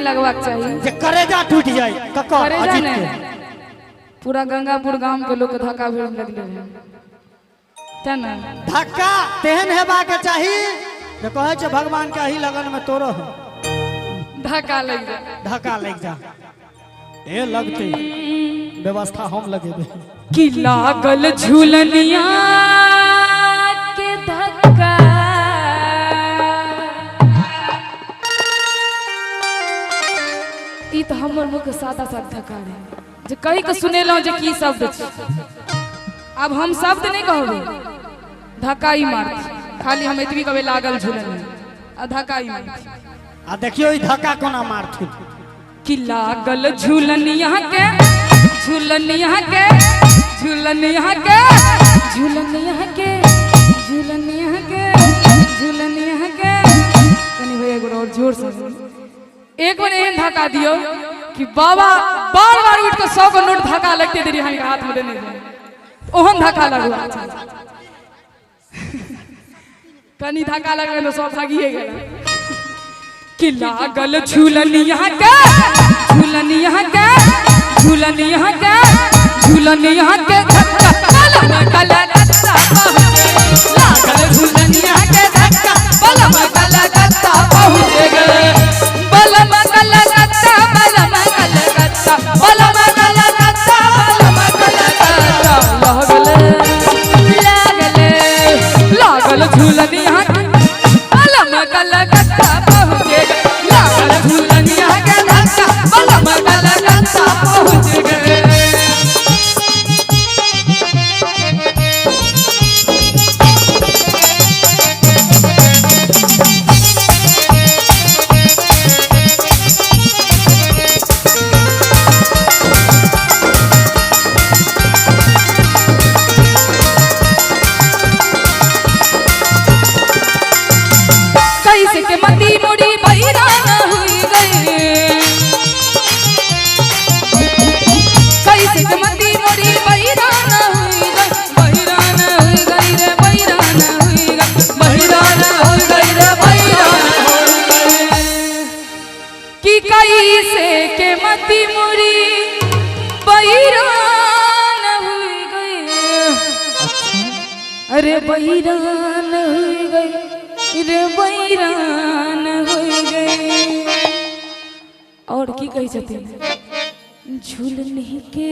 लगबाक चाही जे करेजा टूटि जाय ककर करेजा अजीत नहि के। पूरा गंगापुर गाम के लोग के धक्का भेल लगले रहै तें ने। धक्का तेहन हेबाक चाही जे कहै छै भगवान के एही लगन में तोरो हो। धक्का लागि जाय। धक्का लागि जा ए लगते व्यवस्था हम लगेबै। कि लागल झूलनिया के धक्का ई तऽ हमर मुख सादा सा धक्का रहै जे कहि के सुनेलहुँ जे की शब्द छै। आब हम शब्द नहि कहबै, धक्का ही मारतै। खाली हम एतबी कहबै लागल झूलनिया आ धक्का ही मारतै। आ देखियौ ई धक्का कोना मारथिन। कि लागल झूलनिया के झूलनिया के झूलनिया के झूलनिया के झूलनिया के झूलनिया के। कनी भैया एगो और जोर से एक बार एहन धक्का दियौ कि बाबा बार बार उठि के 100 गो नोट धक्का लगते देरी अहाँके हाथ में देने जाय, ओहन धक्का लगबाक चाही। कनी धक्का लगबै तऽ सब भागिए गेल। कि लागल झूलनिया के झूलनिया के झूलनिया के झूलनिया के धक्का बलम कलकत्ता पहुँचे। लागल झूलनिया के धक्का बलम कलकत्ता पहुँचे गए। बलम कलकत्ता बलम कलकत्ता बलम कलकत्ता बलम कलकत्ता लागल लागल लागल झूलनिया के बलम कलकत्ता पहुँचे गए। लागल झूलनिया के धक्का बलम कलकत्ता पहुँच गए। कैसे के मती मुड़ी बैरान हुई गई, कैसे के मती मुड़ी बैरान हुई गई, बैरान हुई गई रे बैरान हुई गई, बैरान हुई गई रे बैरान हुई गई। कि कैसे के मती मुड़ी बैरान हुई गई, अरे बैरान हुई गई रे बैरान हुई गई। और की कहै छथिन झूलनी के